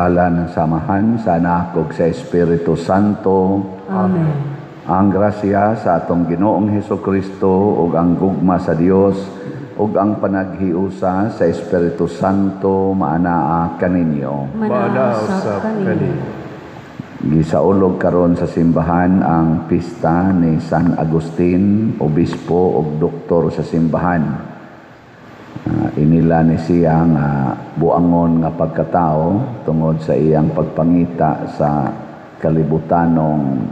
Sa ngalan sa Amahan, sa Anak ug sa Espiritu Santo. Amen. Ang grasya sa atong Ginoong Heso Kristo ug ang gugma sa Dios ug ang panaghiusa sa Espiritu Santo maanaa kaninyo. Maanaa usab kaninyo. Gisaulog karon sa simbahan ang pista ni San Agustin, obispo ug doktor sa simbahan. Inila ni siya nga buangon nga pagkatao tungod sa iyang pagpangita sa kalibutanong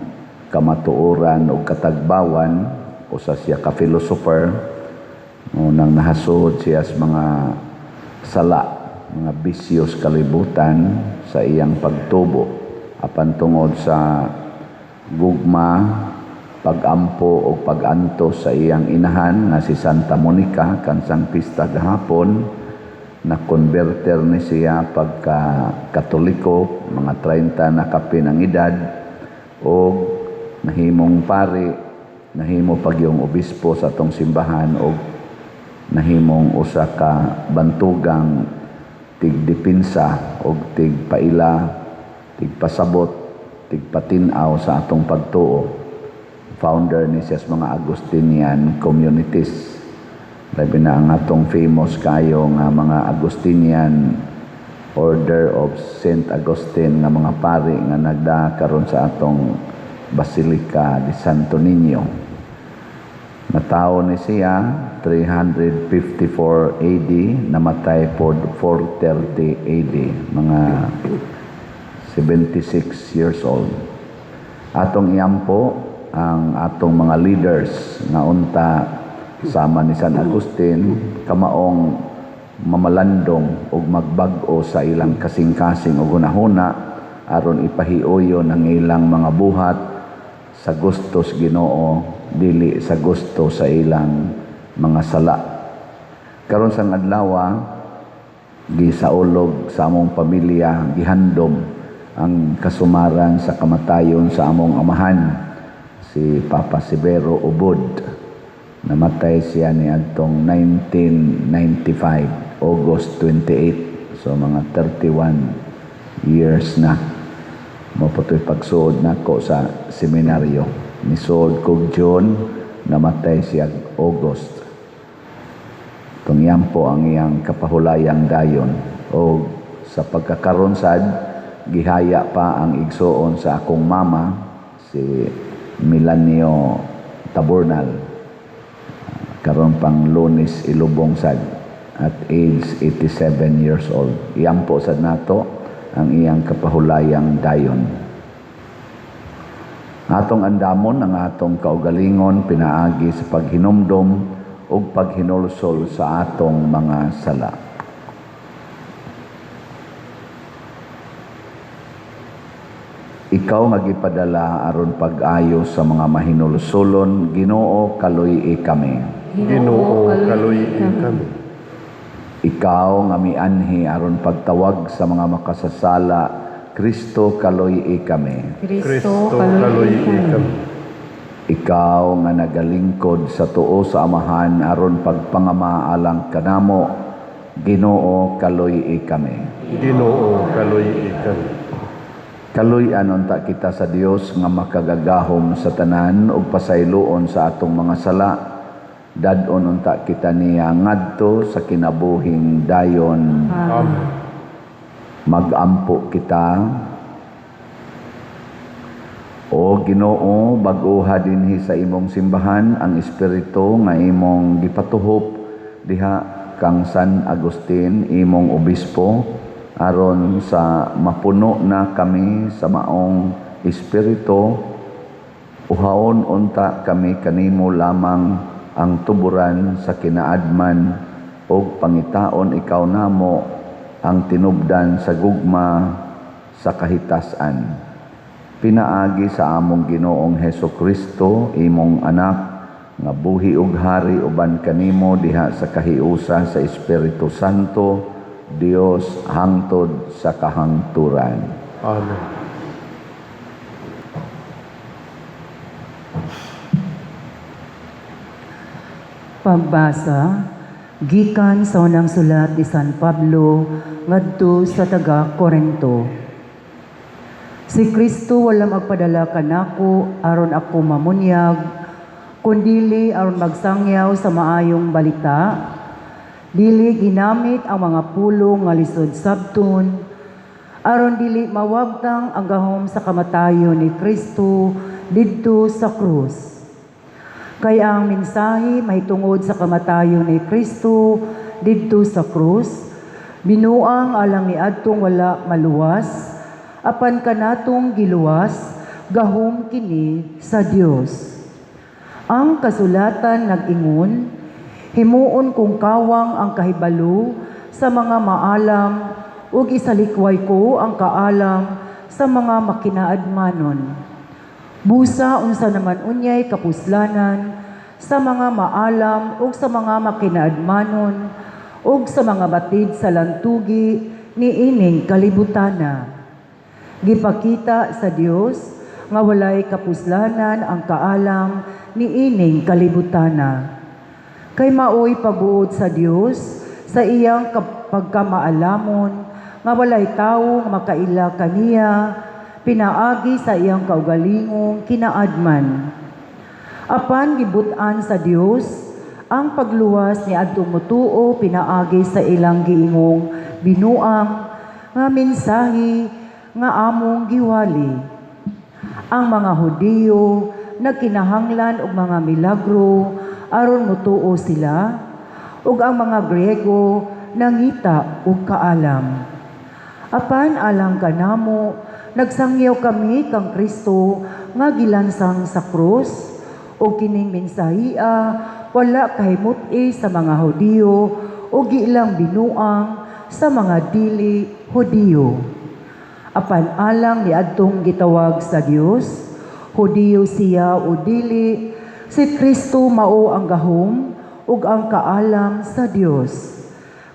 kamatuoran ug katagbawan. Usa siya ka philosopher. Unang nahasud siya sa mga sala, mga bisyos kalibutan sa iyang pagtubo. Apan tungod sa gugma, pagampo o pagantos sa iyang inahan nga si Santa Monica, kansang pista gahapon, na converter ni siya pagka Katoliko, mga 30 na kapin ang edad, o nahimong pari, nahimo pagyong obispo sa atong simbahan, o nahimong usa ka bantugang tigdepinsa o tigpaila, tigpasabot, tigpatin-aw sa atong pagtuo. Founder ni siya sa mga Agustinian communities. Labi na ang atong famous kayo nga mga Agustinian Order of Saint Augustine nga mga pari nga nagda karon sa atong Basilica di Santo Niño. Natawo ni siya 354 AD, namatay po 430 AD, mga 76 years old. Atong iampo ang atong mga leaders nga unta sama ni San Agustin, kamaong mamalandong ug magbag-o sa ilang kasing-kasing ug hunahuna aron ipahiuyon ang ilang mga buhat sa gustos Ginoo, dili sa gusto sa ilang mga sala. Karon sang adlaw, gisaulog sa among pamilya, gihandom ang kasumaran sa kamatayon sa among amahan, si Papa Severo Ubod. Namatay siya ni adtong 1995, August 28. So mga 31 years na. Mao to'y pagsuod nako sa seminaryo. Nisuod kog June, namatay siya August. Tungyan po ang iyang kapahulayang dayon. O sa pagkakaron sad, gihaya pa ang igsuon sa akong mama, si Milanio Taburnal. Karon pang Lunes ilubong sad at age 87 years old. Iyampo sad nato ang iyang kapahulayang dayon. Atong andamon ang atong kaugalingon pinaagi sa paghinumdom ug paghinulsol sa atong mga sala. Ikaw nga gipadala aron pag-ayo sa mga mahinulsolon, Ginoo, kaluy-i kami. Ginoo, kaluy-i kami. Ikaw nga mianhi aron pagtawag sa mga makasasala, Kristo, kaluy-i kami. Kristo, kaluy-i kami. Ikaw nga nagalingkod sa tuo sa Amahan aron pagpangama alang kanamo, Ginoo, kaluy-i kami. Ginoo, kaluy-i kami. Kaluy-an unta kita sa Dios nga makagagahom sa tanan ug pasayloon sa atong mga sala. Dad-on unta kita niya ngadto sa kinabuhing dayon. Amen. Magampo kita. O Ginoo, bag-oha dinhi sa imong simbahan ang espiritu nga imong gipatuhop diha kang San Agustin, imong obispo, aron sa mapuno na kami sa maong espiritu. Uhaon unta kami kanimo lamang ang tuburan sa kinaadman ug pangitaon ikaw namo ang tinubdan sa gugma sa kahitas-an. Pinaagi sa among Ginoong Heso Kristo, imong anak, nga buhi ug hari uban kanimo diha sa kahiusa sa Espiritu Santo, Dios hangtod sa kahangturan. Amen. Pagbasa gikan sa unang sulat ni San Pablo ngadto sa taga Corinto. Si Kristo wala magpadala kanako aron ako mamunyag, kundili aron magsangyaw sa maayong balita. Dili ginamit ang mga pulong nga lisod sabton, aron dili mawagtang ang gahom sa kamatayon ni Kristo didto sa krus. Kay ang mensahe mahitungod sa kamatayon ni Kristo didto sa krus, binuang alang niadtong wala maluwas, apan kanatong giluwas, gahom kini sa Dios. Ang kasulatan nag-ingon, "Himuon kong kawang ang kahibalo sa mga maalam ug isalikway ko ang kaalam sa mga makinaadmanon." Busa unsa naman unyay kapuslanan sa mga maalam ug sa mga makinaadmanon ug sa mga batid sa lantugi niining kalibutana? Gipakita sa Dios nga walay kapuslanan ang kaalam niining kalibutana. Kay maoy pagbuot sa Dios sa iyang pagkamaalamon nga walay tawo nga makaila kaniya pinaagi sa iyang kaugalingong kinaadman. Apan gibut-an sa Dios ang pagluwas ni adtong motuo pinaagi sa ilang giingong binuang nga mensahe nga among giwali. Ang mga Hudiyo nagkinahanglan og mga milagro aron motuo sila, ug ang mga Griego nangita og kaalam. Apan alang kanamo, nagsangyaw kami kang Kristo nga gilansang sa krus, ug kining mensahia wala kahimut-i sa mga Hudiyo ug giilang binuang sa mga dili Hudiyo. Apan alang niadtong gitawag sa Dios, Hudiyo siya o dili, si Kristo mao ang gahom ug ang kaalam sa Dios.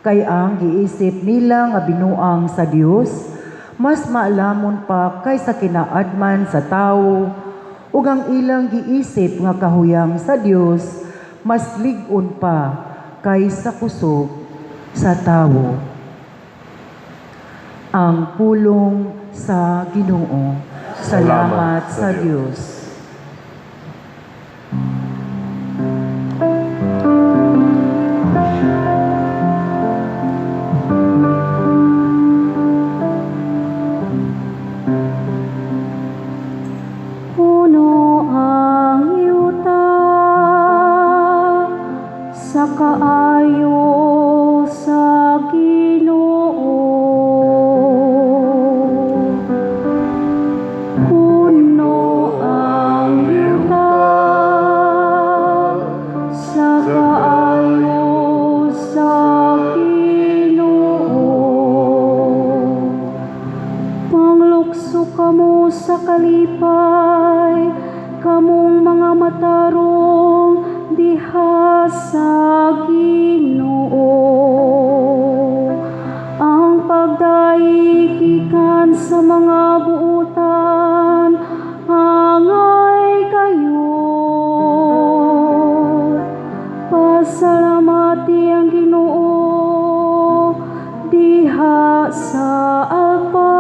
Kay ang giisip nila nga binuang sa Dios, mas maalamon pa kaysa kinaadman sa tawo, ug ang ilang giisip nga kahuyang sa Dios, mas lig-on pa kaysa kusog sa tawo. Ang pulong sa Ginoo. Salamat sa Dios. Puno ang yuta sa kaayo sa Ginoo. Puno ang yuta sa kaayo sa Ginoo. Panglukso kamo sa kalipay, kamong mga matarong diha sa Ginoo. Ang pagdayeg gikan sa mga buutan, angay kayo. Pasalamati ang Ginoo diha sa alpa,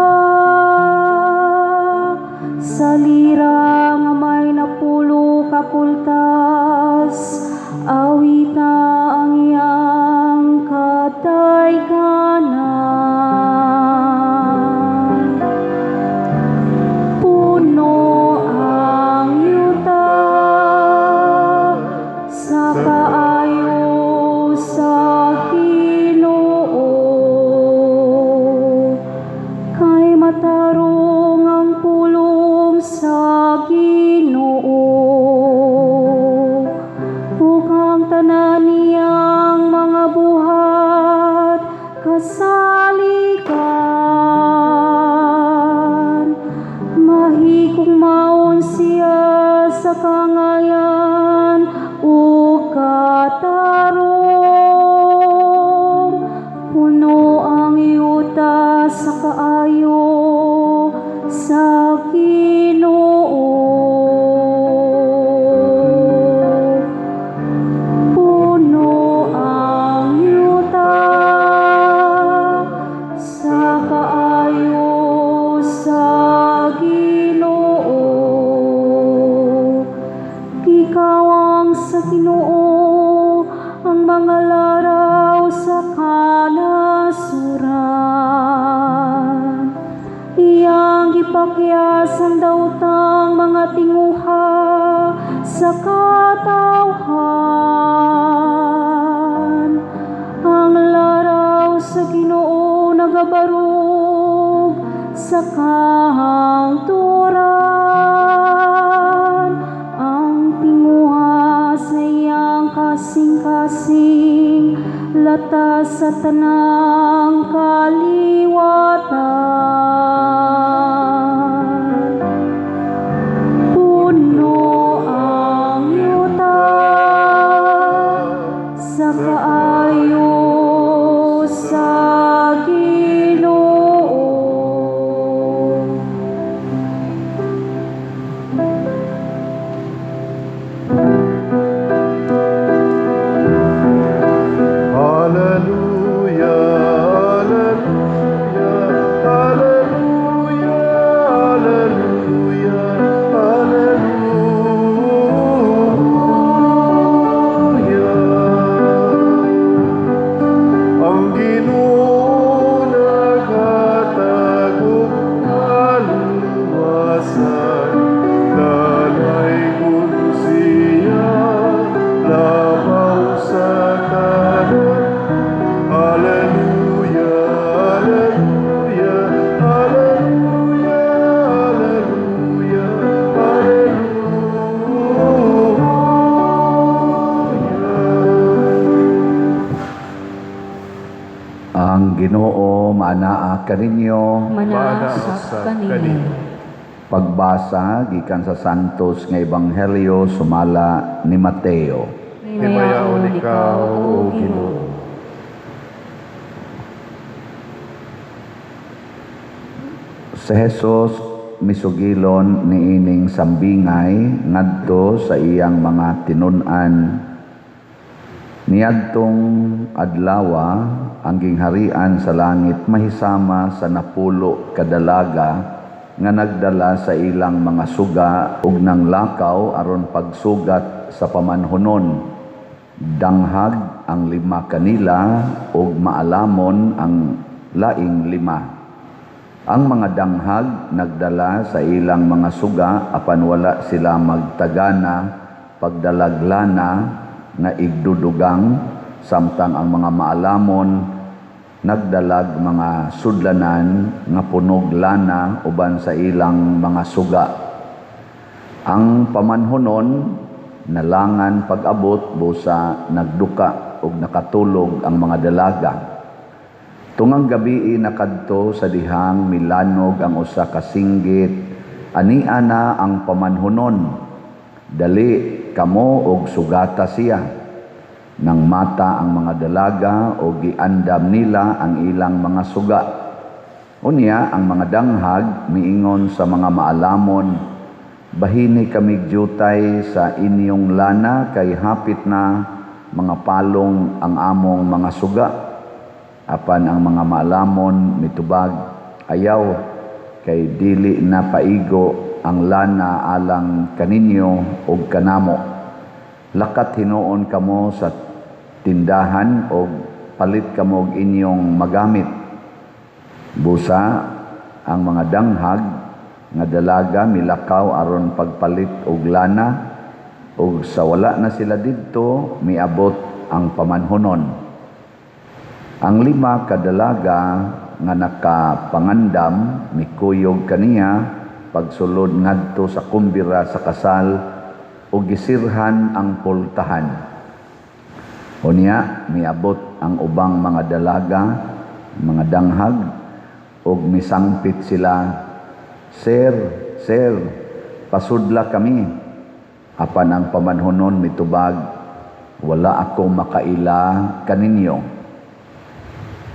sa lira nga may 60 ka kultas, awita ang iyang kadayganan. Puno ang yuta sa kaayo sa Ginoo. Kay matarong ang pulong sa Ginoo, ug ang tanan niyang mga buhat kasaligan. Mahigugmaon siya sa kangayan ug katarong. Puno ang yuta sa kaayo sa Ginoo. Puno ang yuta mga laraw sa kanasuran. Iyang gipakyas ang daotang mga tinguha sa katawhan. Ang laraw sa Ginoo nagabarog sa kahangturan. Ang tinguha sa iyang kasing-kasing latas sa tanang kaliwatan. Puno ang yuta sa kaayo sa Ginoo. Alleluia, Alleluia, Alleluia, Alleluia, Alleluia. Ang Ginoo naghatag og kaluwasan, dalaygon siya labaw sa tanan. Alleluia, Alleluia, Alleluia, Alleluia, Alleluia. Ang Ginoo maanaa kaninyo. Manaa sa kaninyo. Pagbasa gikan sa Santos nga Ebanghelyo sumala ni Mateo. Himayaon ikaw, O Ginoo. Si Jesus misugilon niining sambingay ngadto sa iyang mga tinun-an. Niadtong adlawa ang gingharian sa langit mahisama sa 10 ka dalaga nga nagdala sa ilang mga suga ug nanglakaw aron pagsugat sa pamanhunon. Danghag ang 5 kanila ug maalamon ang laing 5. Ang mga danghag nagdala sa ilang mga suga apan wala sila magtagana pagdalaglana nga igdudugang, samtang ang mga maalamon nagdalag mga sudlanan nga punog lana uban sa ilang mga suga. Ang pamanhunon nalangan pag-abot busa nagduka ug nakatulog ang mga dalaga. Tungang gabii nakadto sa dihang milanog ang usa ka singgit, ania na ang pamanhunon, dali kamo og sugata siya. Nang mata ang mga dalaga og giandam nila ang ilang mga suga. Unya ang mga danghag miingon sa mga maalamon, bahini kami jutay sa inyong lana kay hapit na mga palong ang among mga suga. Apan ang mga maalamon mitubag, ayaw kay dili na paigo ang lana alang kaninyo og kanamo. Lakat hinuon kamo sa tindahan og palit kamo og inyong magamit. Busa ang mga danghag nga dalaga milakaw aron pagpalit og lana, og sa wala na sila didto miabot ang pamanhunon. Ang 5 ka dalaga nga nakapangandam mikuyog kaniya pagsulod ngadto sa kumbira sa kasal ug gisirhan ang pultahan. Unya miabot ang ubang mga dalaga, mga danghag, ug misangpit sila, Sir, sir, pasudla kami. Apan ang pamanhunon mitubag, wala ako makaila kaninyo.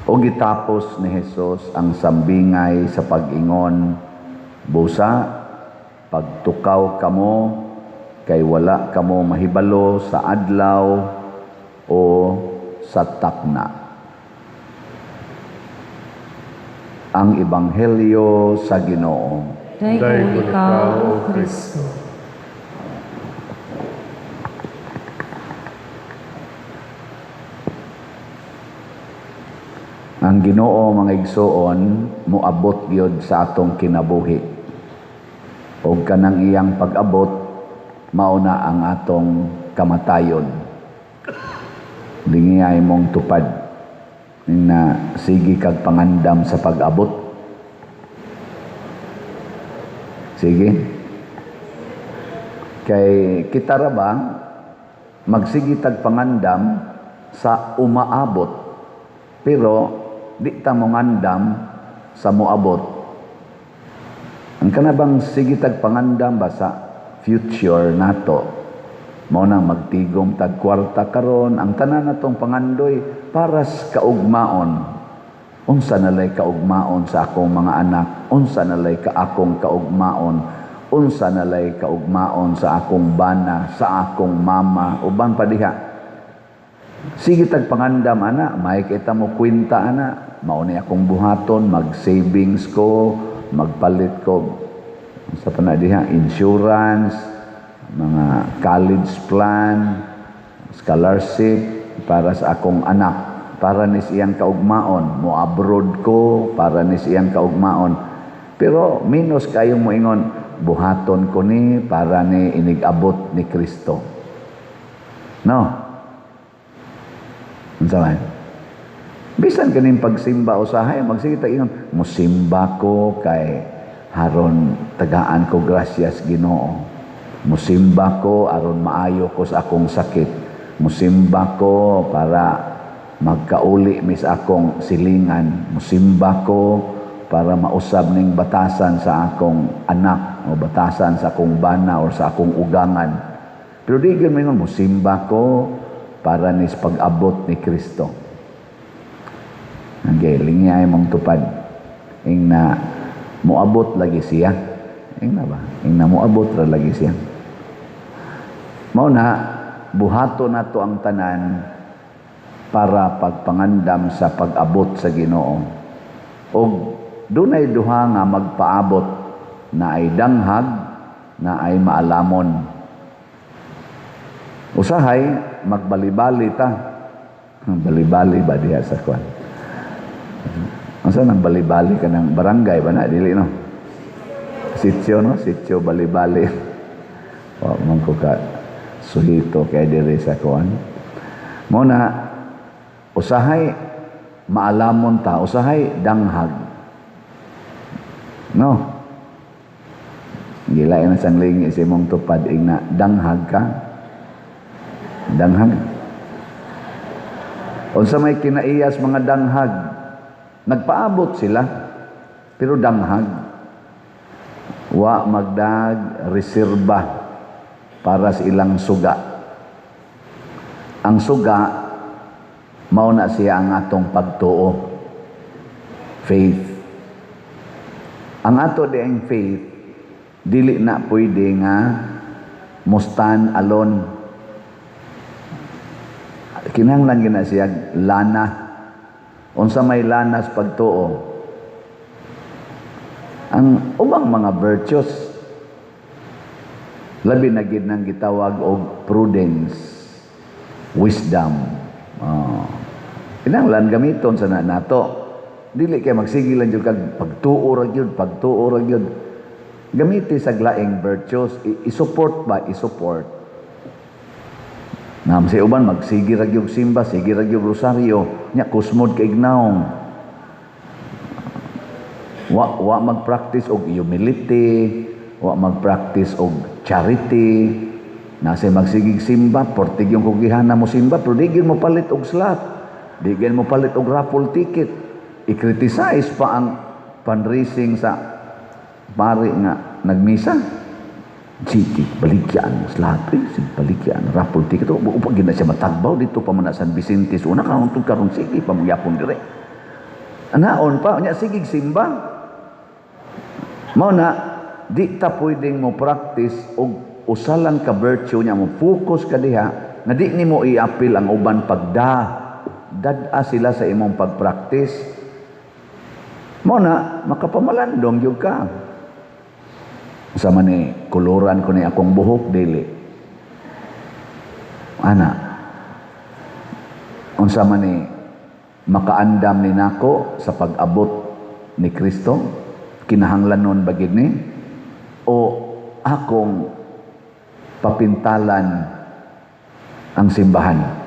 O gitapos ni Jesus ang sambingay sa pag-ingon, busa, pagtukaw kamo, kay wala kamo mahibalo sa adlaw o sa takna. Ang Ebanghelyo sa Ginoo. Daygon ikaw, O Kristo. Ang Ginoo, mga igsoon, moabot gyud sa atong kinabuhi. Og kanang iyang pag-abot, mao na ang atong kamatayon. Lingiyay mong tupad na sige kag pangandam sa pag-abot. Sige. Kay kita ra ba magsige tag pangandam sa umaabot, pero di ta mongandam sa moabot? Ang kanabang sige tag pangandam ba sa future nato, mao nang magtigom tag kwarta karon, ang tanan natong pangandoy para sa kaugmaon. Unsa nalay kaugmaon sa akong mga anak? Unsa nalay ka akong kaugmaon? Unsa nalay kaugmaon sa akong bana, sa akong mama, uban pa diha? Sige tag pangandam ana, may kita mo kwenta ana, mao ni akong buhaton, mag-savings ko, magpalit ko sa pa na diha, insurance, mga college plan, scholarship para sa akong anak, para ni siyang kaugmaon, mo abroad ko para ni siyang kaugmaon. Pero minus kayong moingon, buhaton ko ni para ni inig-abot ni Kristo. No? Unsa man? Bisan kaning pagsimba usahay, magsige ta ingon, musimba ko kay haron tagaan ko grasyas Ginoo. Musimba ko aron maayo ko sa akong sakit. Musimba ko para magkauli mis akong silingan. Musimba ko para mausab ning batasan sa akong anak o batasan sa akong bana or sa akong ugangan. Pero di gyud moingon, musimba ko para nis pag-abot ni Kristo. Ang lingiyay mong tupad. Ing na moabot lagi siya. Ing na ba? Ing na moabot ra lagi siya. Mao na, buhato nato ang tanan para pagpangandam sa pag-abot sa Ginoo. Og dunay duha nga magpaabot, na ay danghag, na ay maalamon. Usahay magbalibali ta. Balibali ba diha sa kwan? Unsa nang balibali ka ng barangay ba na? Dili, no? Sitio, no? Sitio balibali. Wa man ko ka suhito kay diri sa kwan. Mao na, usahay maalamon ta, usahay danghag. No? Gila na sang lingi si mong tupad ing na danghag ka. Danghag. Unsa may kinaiyas mga danghag, nagpaabot sila, pero danghag. Wa magdag reserba para sa ilang suga. Ang suga, mao na siya ang atong pagtuo. Faith. Ang ato dieng faith, dili na pwede nga mo stand alone. Kinahanglan gyud na siya lana. Unsa may lanas pagtuo? Ang ubang mga virtues, labi na gid nang gitawag og prudence, wisdom. Oh. Kinahanglan gamiton sa na nato. Dili kay magsige lang jud kag pagtuo ra gyud, pagtuo ra gyud. Gamiti sa laing virtues, i-support ba, i-support. Nam si uban magsige ra gyud simba, sige ra gyud rosaryo, nya kusmod kay gnawong. Wa mag-practice og humility, wa mag-practice og charity. Nasa magsigig simba, portig yung kugihana mo simba, pero di gyud mo palit og slot. Di gyud mo palit og raffle ticket. I-criticize pa ang fundraising sa pari nga nagmisa. Sige, baligyan slot, eh, sige, baligyan raffle ticket. O, upag gyud na siya matagbaw dito pa man na San Vicente. So, una karon tug karon sige pa magyapon dire. Anaon pa, nya sige simba. Mao na di ta pwedeng mo practice og usa lang ka virtue nya mo focus ka diha nga di nimo i-apil ang uban pagda. Dad-a sila sa imong pag-practice. Mao na makapamalandong gyud ka. Sa man ni kuluran ko ni akong buhok dili. Ana. Unsa man ni Makaandam ni nako sa pag-abot ni Kristo? Kinahanglanon ba gid ni? O akong papintalan ang simbahan?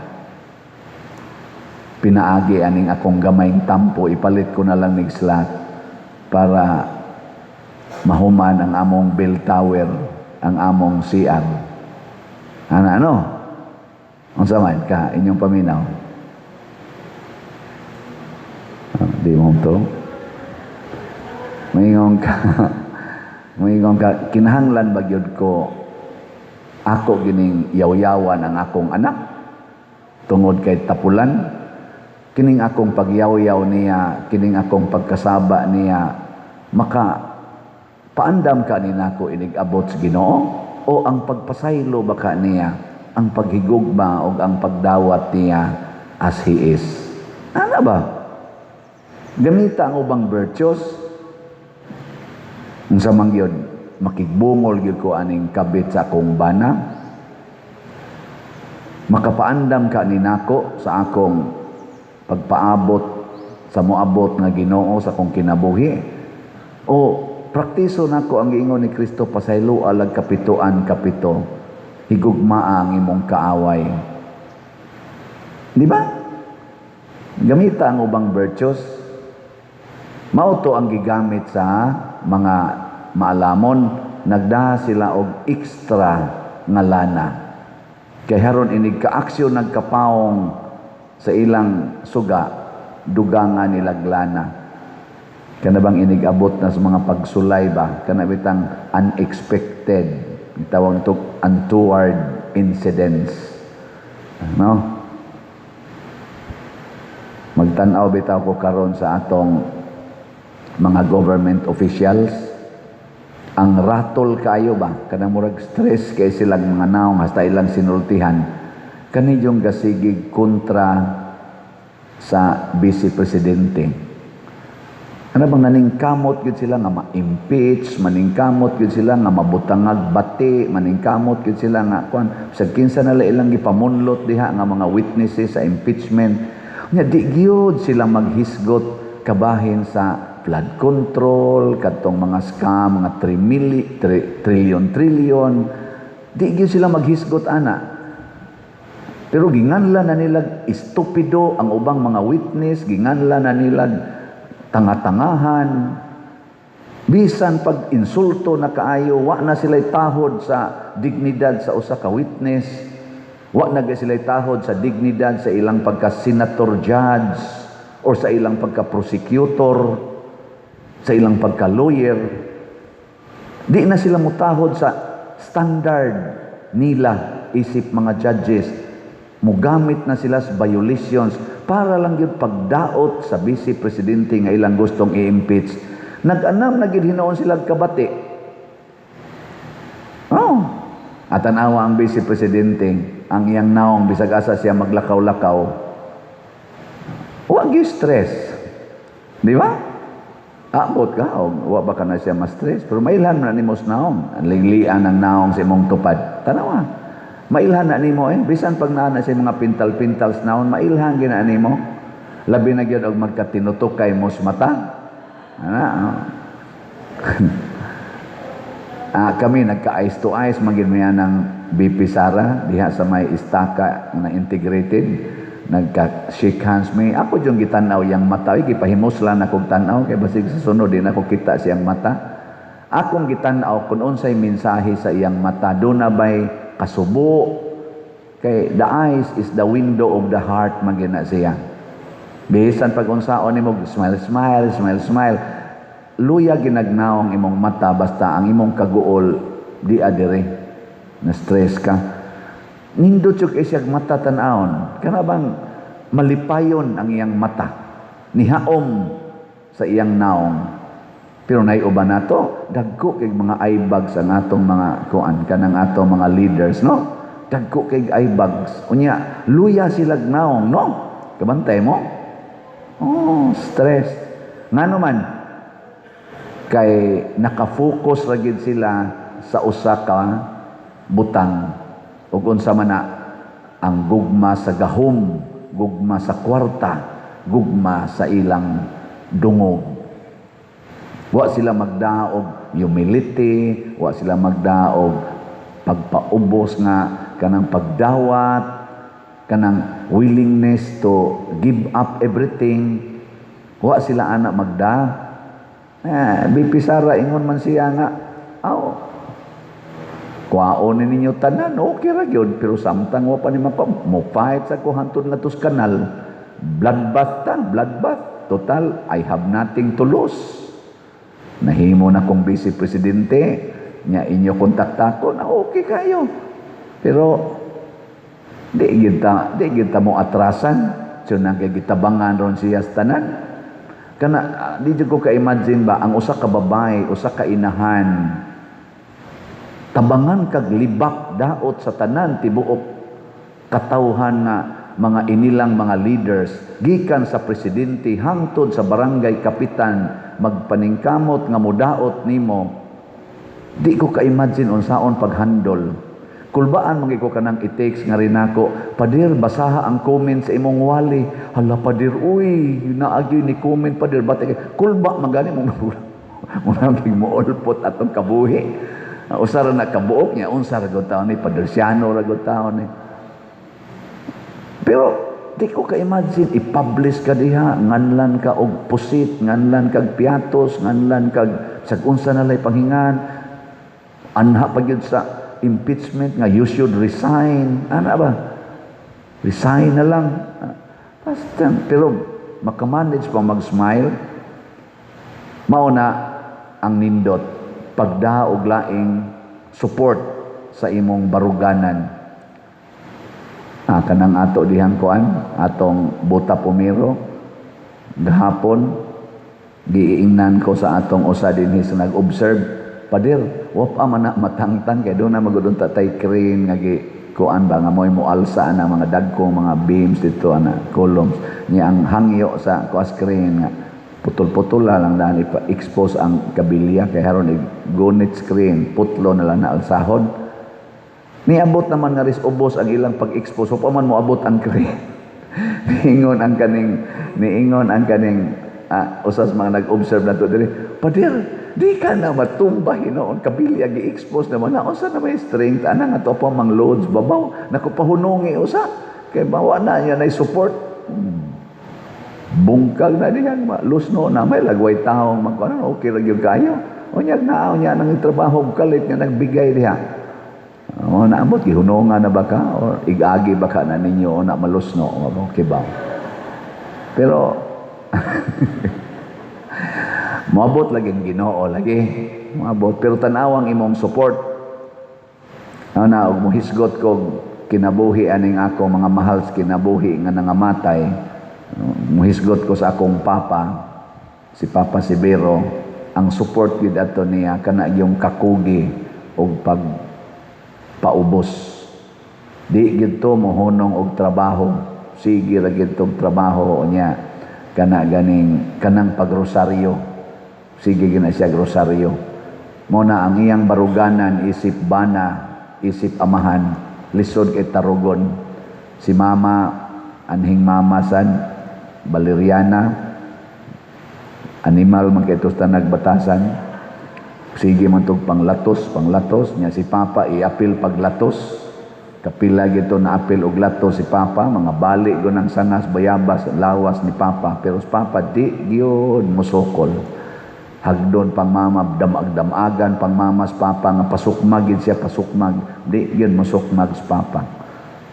Pinaagi aning akong gamayng tampo, ipalit ko na lang nig slot para mahuman ang among bell tower, ang among CR. Ana ano? Unsa man ka inyong paminaw? Ah, di mo to. Moingon ka, kinahanglan ba gyud ko ako gining yaw-yawan ang akong anak tungod kay tapulan? Kining akong pagyaw-yaw niya, kining akong pagkasaba niya, maka paandam ka ni nako inig abot sa Ginoo, o ang pagpasaylo ba ka niya, ang paghigugma o ang pagdawat niya as he is? Ano ba? Gamita ang ubang virtues. Unsa man gyud, makigbungol gyud ko aning kabit sa akong bana? Makapaandam ka ni nako sa akong pagpaabot sa moabot nga Ginoo sa akong kinabuhi? O praktiso nako ang giingon ni Kristo, pasaylo alag kapituan kapito, higugmaa ang imong kaaway? Di ba? Gamita ang ubang virtues. Mao to ang gigamit sa mga maalamon, nagdaha sila og extra nga lana. Kay haron inig kaaksyon nagkapaong sa ilang suga, dugangan nilag lana. Kana bang inig abot na sa mga pagsulay ba? Kana bitang unexpected, tawag to untoward incidents. No? Magtan-aw bitaw ko karon sa atong mga government officials, ang ratol kayo ba, kanang murag stress kay silang mga naong hasta ilang sinultihan kani yung gasigig kontra sa vice presidente. Ano bang naningkamot gyud sila nga ma-impeach, maningkamot gyud sila nga mabutangag bati, maningkamot gyud sila nga kuan sa kinsa nala ilang gipamunlot diha nga mga witnesses sa impeachment. Nya di gyud sila maghisgot kabahin sa flood control, kadtong mga scam, mga 3 mili, trillion trillion. Di gyud sila maghisgot ana. Pero ginganla na nila estupido ang ubang mga witness, ginganla na nila tanga-tangahan. Bisan pag insulto na kaayo, wa na sila'y tahod sa dignidad sa usa ka witness. Wa na gyud sila'y tahod sa dignidad sa ilang pagka-senator judge or sa ilang pagka-prosecutor, sa ilang pagka-lawyer. Di na sila mutahod sa standard nila isip mga judges. Mugamit na sila sa violations para lang yun pagdaot sa vice presidente nga ilang gustong i-impeach. Nag-anam na gyud hinuon sila kabati. Oh. At tanawa ang vice presidente, ang iyang naong bisag asa siya maglakaw-lakaw. Wa gyud stress. Di ba? Abot ka, o wa ba ka na siya ma-stress? Pero mailhan na nimo sa naong. Ang linglian ang naong sa imong tupad. Tanawa. Mailhan na nimo eh. Bisan pag naa na siya mga pintal-pintal sa naong, mailhan gina nimo. Labi na gyud og magkatinutukay mo sa mata. Ana, oh. Kami nagka eyes to eyes magin mi ng VP Sara diha sa may istaka na integrated, nagka shake hands mi. Ako yung gitan-aw yang mata, oy, gipahimuslan akong tan-aw kay basig sa sunod di na ako kita siyang mata. Akong gitan-aw kung unsay mensahe sa iyang mata, do na bay kasubo, kay the eyes is the window of the heart man gyud na siya. Bisan pag unsaon nimo, smile, smile, smile, smile, luya ginagnaong imong mata, basta ang imong kaguol di adire na stress ka. Nindot yung siyag mata tan-awon, kana bang malipayon ang iyang mata, nihaom sa iyang naong. Pero naiuban nato, dagko kay mga eye bags ang atong mga kuan, kanang atong mga leaders, no? Dagko kay eye bags. Unya luya silag naong, no? Kabantay mo? Oh, stress. Ngano man kay nakafocus ra gid sila sa usa ka butang, ug unsa man na ang gugma sa gahom, gugma sa kwarta. gugma sa ilang dungog. Wa sila magdaog humility, wa sila magdaog pagpaubos nga kanang pagdawat, kanang willingness to give up everything. Wa sila ana magda. Eh, VP Sara, ingon man siya nga, aw, kuhaon ni ninyo tanan, okay ra gyud, pero samtang wa pa ni mako, mo fight sa ko hantod nga tos kanal, bloodbath ta, bloodbath. Total, I have nothing to lose. Nahimo na kong vice presidente, nya inyo kontakta ko na okay kayo. Pero di gid ta mo atrasan, so nang gitabangan ron siya sa tanan. Kana di jud ko ka-imagine ba ang usa ka babae, usa ka inahan, tabangan kag libak daot sa tanan tibuok katawhan nga mga inilang mga leaders, gikan sa presidente hangtod sa barangay kapitan, magpaningkamot nga mudaot nimo. Di ko ka-imagine unsaon paghandol. Kulbaan man ko kanang i-text nga rinako, "Pader, basaha ang comment sa imong wali." "Hala, pader, uy, naagyoy ni comment, pader." Bati kulba man gani mo mo mo ulpot atong kabuhi. Usa ra na kabuok niya, unsa ra gud taon ni Padersiano ra gud taon ni. Pero di ko ka-imagine i-publish ka diha, nganlan ka og pusit, nganlan kag piatos, nganlan kag sag unsa na lay panghingan. Anha pa gyud sa impeachment nga you should resign. Ana ba? Resign na lang. Basta, pero makamanage pa mag-smile. Mao na ang nindot pagda og laing support sa imong baruganan. Kanang ato dihang kuan, atong buta pumiro gahapon, giingnan ko sa atong usa dinhi sa nag-observe, "Pader, wa pa man na matangtang," kay doon na magudon tay crane nga gi kuan ba nga mo'y moalsa ana mga dagkong mga beams dito ana, columns niya. Ang hangyo sa kuas crane nga putol-putol na lang dahil ipa-expose ang kabilya kay haron gunit screen, putlo na lang na alsahon. Niabot naman nga ris ubos ang ilang pag-expose, wa pa man moabot ang crane. Niingon ang kaning usas mga nag-observe nato diri, "Pader, di ka na matumba hinoon, kabilya gi-expose naman na, unsa na may strength ana nga to pa mang loads babaw, naku, pahunongi usa kay bawa na niya na support." Bungkag na diyan, lusno na may lagway taong magkuan, okay ra gyud kayo. Unya na unya nang trabaho kalit nga nagbigay diha. O naamot gihunongan na ba ka or igagi ba ka na ninyo na malusno, okay ba? Pero moabot lagi ang Ginoo lagi. Moabot, pero tanawang imong support. Ano na og mohisgot ko kinabuhi aning ako mga mahal sa kinabuhi nga nangamatay. Muhisgot ko sa akong papa, si Papa Severo, ang support gid ato niya kana yung kakugi og pag paubos. Di gid to mohunong og trabaho. Sige ra gid tong trabaho niya kana ganing kanang pagrosaryo. Sige gina siya rosaryo. Mo na ang iyang baruganan isip bana, isip amahan, lisod kay tarugon. Si mama, anhing mama sad, Valeriana, animal man kay ta nagbatasan. Sige man tog panglatos, panglatos niya si papa iapil paglatos. Kapila gito na apil og latos si papa, mga bali go ng sangas, bayabas, lawas ni papa, pero si papa di gyud mosokol. Hagdon pang mama, damag-damagan pang mama sa papa nga pasukmag gid siya, pasukmag, di gyud mosukmag sa papa.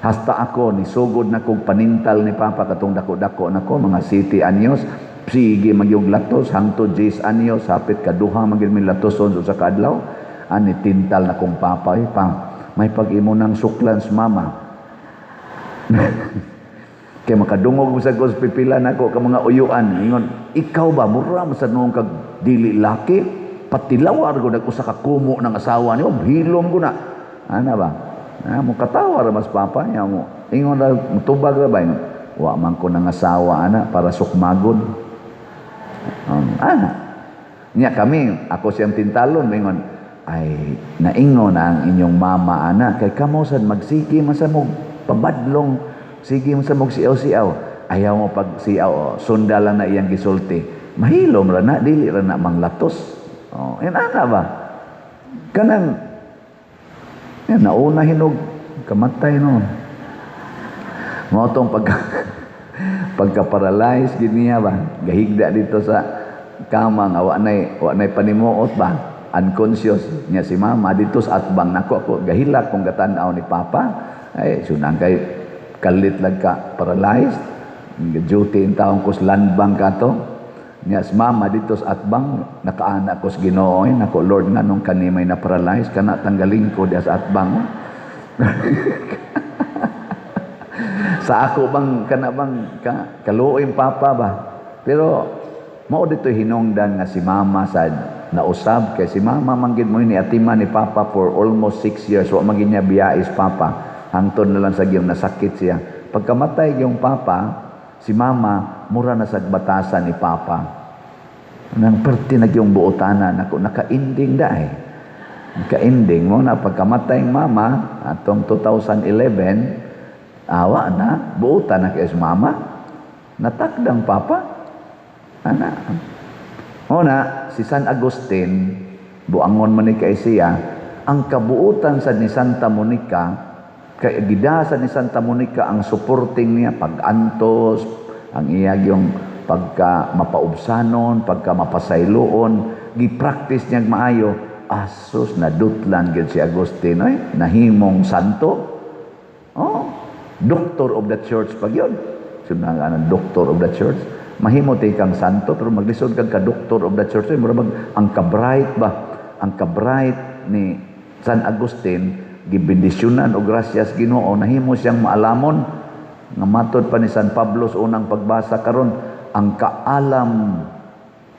Hasta ako nisugod na kog panintal ni papa katong dako-dako nako, mga 7 anyos, sige magyug latos hangtod 10 anyos, hapit kaduha magyud mi latoson sa kaadlaw. Ani tintal na kong papa, "Eh, pa, may pag-imo ng suklan sa mama." Kay makadungog mo sa kos pipila nako ka mga uyuan, ingon, "Ikaw ba mura mo sa noong kag dili laki, patilawar ko nag usa ka kumo ng asawa niyo, hilom ko na." Ana ba? Ah, mo katawa ra mas papa niya mo. Ingon ra, mutubag ra ba ingon, "Wa man ko nang asawa ana para sukmagon." Ana. Nya kami, ako siyang tintalon, ingon, "Ay naingon ang inyong mama ana kay kamo sad magsige man sa mo pabadlong, sige man sa mo siaw-siaw." Ayaw mo pag siya, oh, sunda lang na iyang gisulti. Mahilom ra na, dili ra na manglatos. Oh, yan ana ba? Kanang yan, nauna hinog kamatay no. Mao tong pagka-paralyze gid niya ba. Gahigda dito sa kama nga wa nay panimuot ba. Unconscious niya si mama dito sa atbang nako. Ako gahilak kung gatan-aw ni papa ay sunang kay kalit lang ka paralyzed. Duty in taon ko sa land bank ato niya. Si mama dito sa atbang, nakaana ko sa Ginoo, eh, nako Lord, nganong kani may na paralyze kana, tanggalin ko diya sa atbang. Sa ako bang kana bang ka, kaluoy papa ba, pero mao dito hinungdan nga si mama sa nausab, kay si mama man gid mo ni atima ni papa for almost 6 years. Wa man gid niya biyais papa, hangtod na lang sa giyong nasakit siya. Pagkamatay yung papa, si mama mura na sa batasan ni papa nang perti na yung buotana nako. Naka-ending da eh, naka-ending mo na pagkamatay ng mama atong 2011. Awa na buotan na kay si mama, natakdang papa ana. Una, si San Agustin, buangon man ni kay siya, ang kabuutan sa ni Santa Monica, kay gidasa ni Santa Monica ang supporting niya, pag-antos, ang iya yung pagka mapaubsanon, pagka mapasayloon, gi-practice niya maayo. Asus, nadutlan gyud si Agustin, ay, nahimong santo. Oh, doctor of the church pag yun. Sunod nga doctor of the church. Mahimo tay kang santo pero maglisod kag ka doctor of the church. Ay, mura bag ang ka-bright ba? Ang ka-bright ni San Agustin, gibendisyonan og grasyas Ginoo, nahimo siyang maalamon nga matod pa ni San Pablo sa unang pagbasa karon, ang kaalam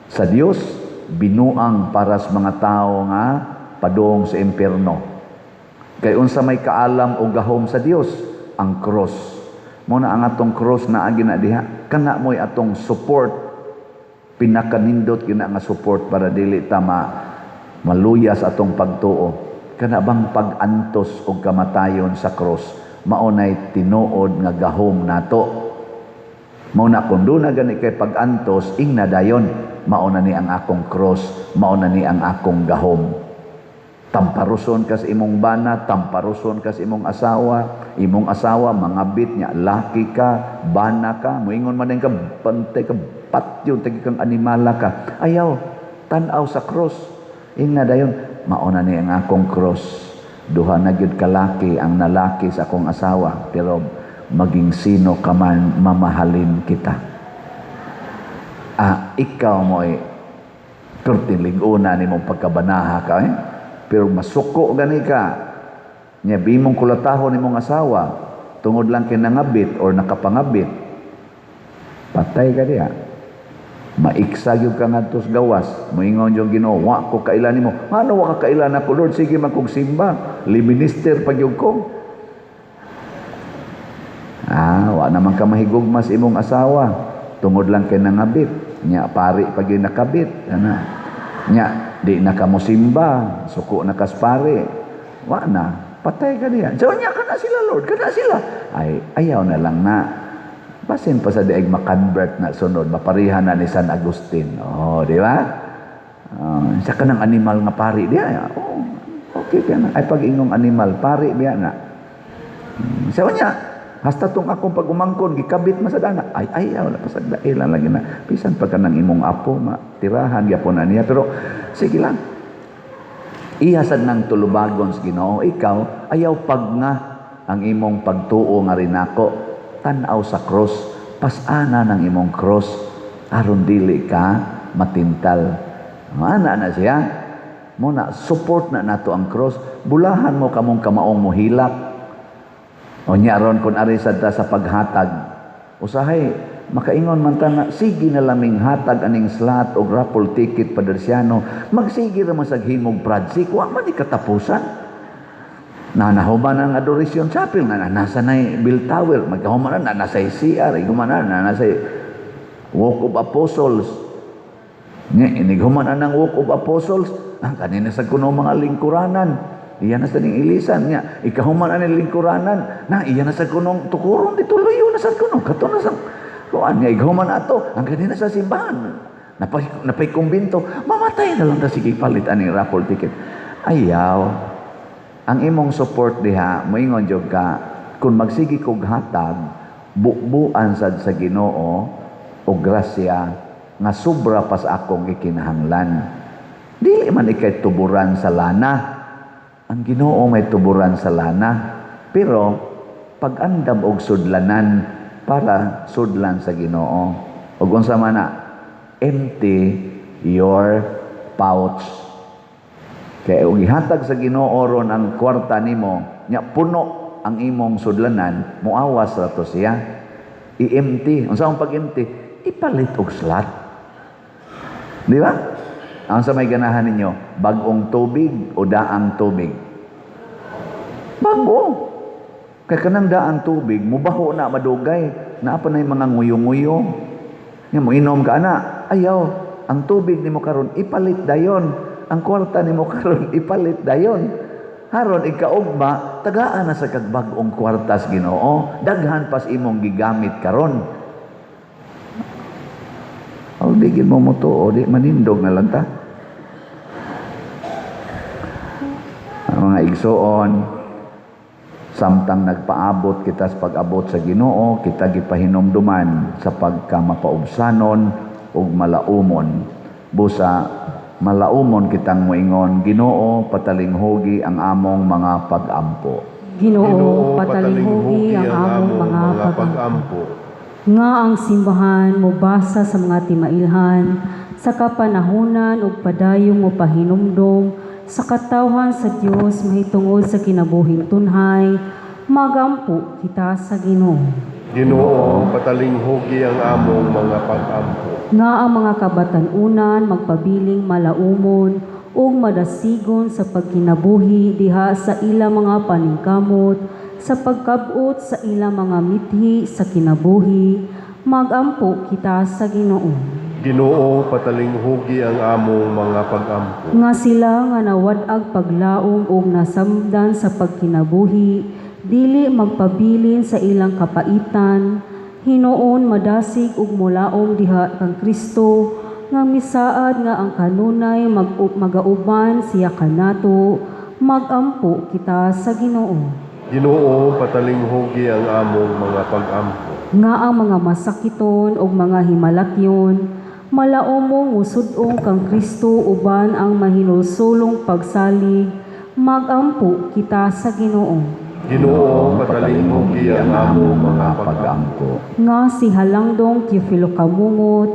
sa Dios binuang para sa mga tao nga padung sa impierno. Kay unsa may kaalam o gahom sa Dios? Ang cross. Mo na ang atong cross na agi na diha. Kana mo'y atong support, pinakanindot gyud na nga support para dili ta maluyas atong pagtuo. Kana bang pag-antos og kamatayon sa cross, mao nay tinuod nga gahom nato. Mao na kung doon na gani kay pag-antos, ingna dayon, mao na ni ang akong cross, mao na ni ang akong gahom. Tamparuson ka sa imong bana, tamparuson ka sa imong asawa, mangabit niya, laki ka, bana ka, moingon man din ka, bantay ka, patyo, tagi kang animala ka. Ayaw, tan-aw sa cross. Ingna dayon, mao na ni ang akong cross. Duha na gyud kalaki ang nalaki sa akong asawa, pero maging sino ka man, mamahalin kita. Ah, ikaw mo ay pertilig-una ni mong pagkabanaha ka eh. Pero masuko gani ka. Nya bimong kulatahon nimong asawa tungod lang kay nangabit or nakapangabit. Patay ka diha. Maiksa gyud ka ngadto sa gawas. Moingon yung Ginoo, "Wa ko kaila nimo." Ano wa ka kaila nako, Lord? Sige man kog simba. Liminister pa gyud ko. Ah, wa naman ka mahigugma sa imong asawa tungod lang kay nangabit. Nya pari pa gyud nakabit. Ana. Nya di na ka mosimba, suko na kas pare. Wa na, patay ka diha. So nya kana sila, Lord, kana sila. Ay, ayaw na lang na. Basin pa sa diag makonvert na sunod, maparihan na ni San Agustin. Oh, di ba? Sa kanang animal nga pari diha. Oh, okay ka na. Ay pag ingong animal pari biya na. Sa niya, hasta tong akong pag-umangkon, gikabit man sa dana. Ay, ayaw na, pasagdailan lagi na. Bisan pa ka ng imong apo, matirahan, gyapon na niya. Pero, sige lang. Iya sad nang tulubagon sa Ginoo, ikaw, ayaw pag nga ang imong pagtuo nga rinako. Tan-aw sa cross, pasana ng imong cross, aron dili ka matintal. Ana na siya. Muna, support na nato ang cross. Bulahan mo kamong kamaong mohilak. O nya ron kung ari sad ta sa paghatag, usahay makaingon man ta nga sige na laming hatag aning slot og raffle ticket, Padersiano, magsige ra man sa himog project, wa man ni katapusan. Na nahuman ang Adoration Chapel, na nasa na bell tower, magkahuman na nasa CR, human na nasa Walk of Apostles. Nya inighuman na ng Walk of Apostles, ang kanina sa kuno mga lingkuranan. Iya na sa ning ilisan niya. Ikahuman na ning lingkuranan. Na iya na sa kunong tukuron dito luyo na sa kuno. Kato na sa. Kuan nga ighuman ato ang kanina sa simbahan. Napay kumbinto, mamatay na lang ta, sige palit aning raffle ticket. Ayaw. Ang imong support diha, moingon jud ka, kung magsige kog hatag, bubuan sad sa Ginoo og grasya nga sobra pa sa akong ikinahanglan. Dili man ikay tuburan sa lana. Ang Ginoo may tuburan sa lana. Pero pag-andam og sudlanan para sudlan sa Ginoo. Og unsa man na, empty your pouch. Kaya kung ihatag sa Ginoo ron ang kwarta nimo, nya puno ang imong sudlanan, muawas ra to siya. I-empty. Unsa ang pag-empty? Ipalit og slot. Di ba? Ang sa may ganahan ninyo, bag-ong tubig o daang tubig? Bago. Kay kanang daang tubig, mubaho na madugay. Naa pa na yung mga nguyo-nguyo. Nga mo inom ka ana, ayaw. Ang tubig nimo karon ipalit dayon. Ang kwarta nimo karon ipalit dayon. Haron ikaugma, tagaan na sa kag bag-ong kwartas Ginoo, daghan pas imong gigamit karon. O di gid mo motuo, di manindog na lang ta. Ang mga igsoon, samtang nagpaabot kita sa pag-abot sa Ginoo, kita gipahinumduman sa pagkamapaubsanon ug malaumon. Busa malaumon kitang moingon, "Ginoo, patalinghugi ang among mga pag-ampo." Ginoo, patalinghugi ang among mga pag-ampo. Pag-ampo. Nga ang simbahan mobasa sa mga timailhan sa kapanahunan ug padayong mopahinumdom sa katawhan sa Dios mahitungod sa kinabuhing tunhay, magampo kita sa Ginoo. Ginoo, patalinghugi ang among mga pag-ampo. Nga ang mga kabatan-unan magpabiling malaumon ug madasigon sa pagkinabuhi diha sa ilang mga paningkamot sa pagkab-ot sa ilang mga mithi sa kinabuhi, magampo kita sa Ginoo. Ginoo, patalinghugi ang among mga pag-ampo. Nga sila nga nawad-ag paglaom ug nasamdan sa pagkinabuhi, dili magpabilin sa ilang kapaitan, hinuon madasig ug mulaom diha kang Kristo, nga misaad nga ang kanunay magauban siya kanato, magampo kita sa Ginoo. Ginoo, patalinghugi ang among mga pag-ampo. Nga ang mga masakiton ug mga himalatyon malaomong usud-ong kang Kristo uban ang mahinulsulong pagsalig, magampo kita sa Ginoo. Ginoo, patalinghugi ang among mga pag-ampo. Nga si Halangdong Teofilo Kamungot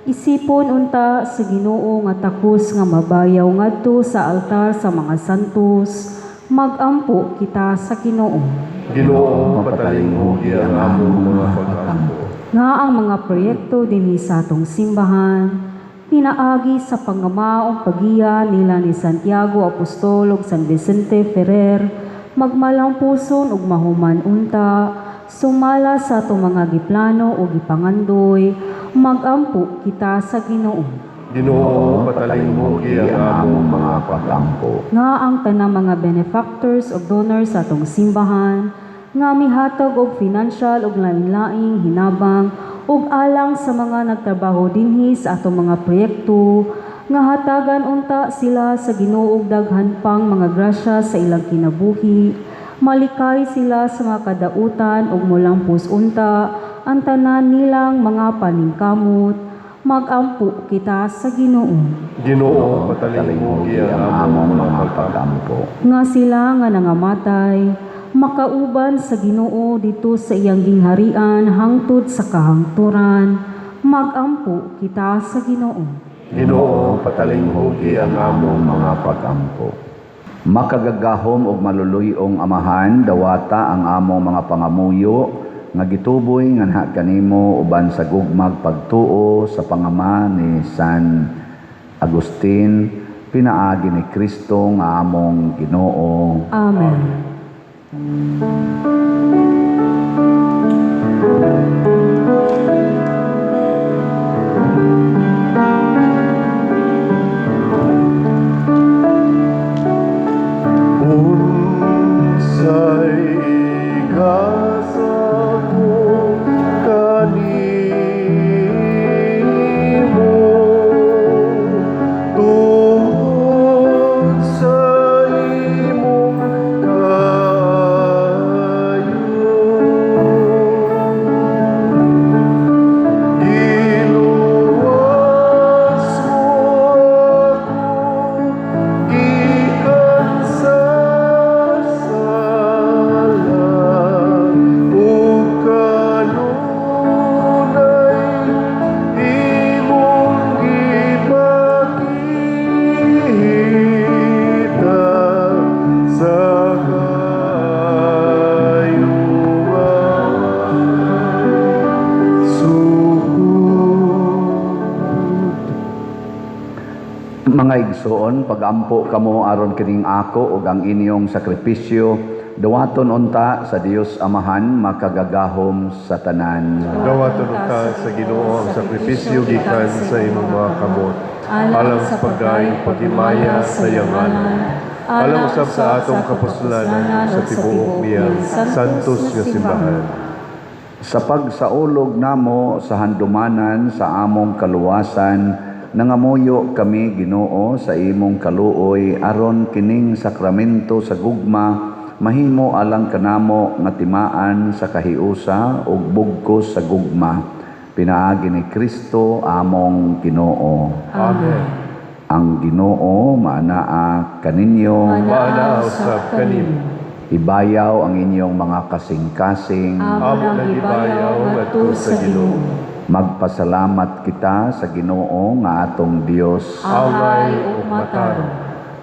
isipon unta sa Ginoo nga takos nga mabayaw ngadto sa altar sa mga santos, magampo kita sa Ginoo. Ginoo, patalinghugi ang among mga pag-ampo. Nga ang mga proyekto dinhi sa atong simbahan pinaagi sa pangamaong pagiya nila ni Santiago Apostol ug San Vicente Ferrer magmalampuson ug mahuman unta sumala sa atong mga giplano o gipangandoy, magampo kita sa Ginoo. Ginoo, patalinghugi ang among mga pag-ampo. Nga ang tanang mga benefactors ug donors sa atong simbahan nga mihatag og financial ug lain-laing hinabang ug alang sa mga nagtrabaho dinhi sa atong mga proyekto, nga hatagan unta sila sa Ginoo og daghan pang mga grasya sa ilang kinabuhi, malikay sila sa mga kadautan ug molampos unta ang tanan nilang mga paningkamot, magampo kita sa Ginoo. Ginoo, patalinghugi ang among mga pag-ampo. Nga sila nga nangamatay makauban sa Ginoo dito sa iyang gingharian hangtod sa kahangturan, magampo kita sa Ginoo. Ginoo, patalinghugi ang among mga pag-ampo. Makagagahom og maluluy-ong Amahan, dawata ang among mga pangamuyo nga gituboy nganha kanimo uban sa gugmag pagtuo sa pangama ni San Agustin, pinaagi ni Kristo nga among Ginoo. Amen. Unsay gasa ko kanimo? Mga igsoon, pagampo kamo aron kining ako ug ang inyong sakripisyo, dawaton unta sa Dios Amahan makagagahom sa tanan. Dawaton unta sa Ginoo ang sakripisyo gikan sa imong mga kamot, alang sa pagdaig paghimaya sa iyang ngalan, alang usab sa atong kapuslanan sa tibuok niyang santos nga simbahan. Sa pagsaulog namo sa handumanan sa among kaluwasan, nangamuyo kami, Ginoo, sa imong kaluoy aron kining sakramento sa gugma mahimo alang kanamo nga timaan sa kahiusa ug bugkos sa gugma, pinaagi ni Kristo among Ginoo. Amen. Ang Ginoo maanaa kaninyo. Maanaa usab kanimo. Ibayaw ang inyong mga kasing-kasing. Amo nang gibayaw ngadto sa Ginoo. Magpasalamat kita sa Ginoo nga atong Dios. Angay ug matarong.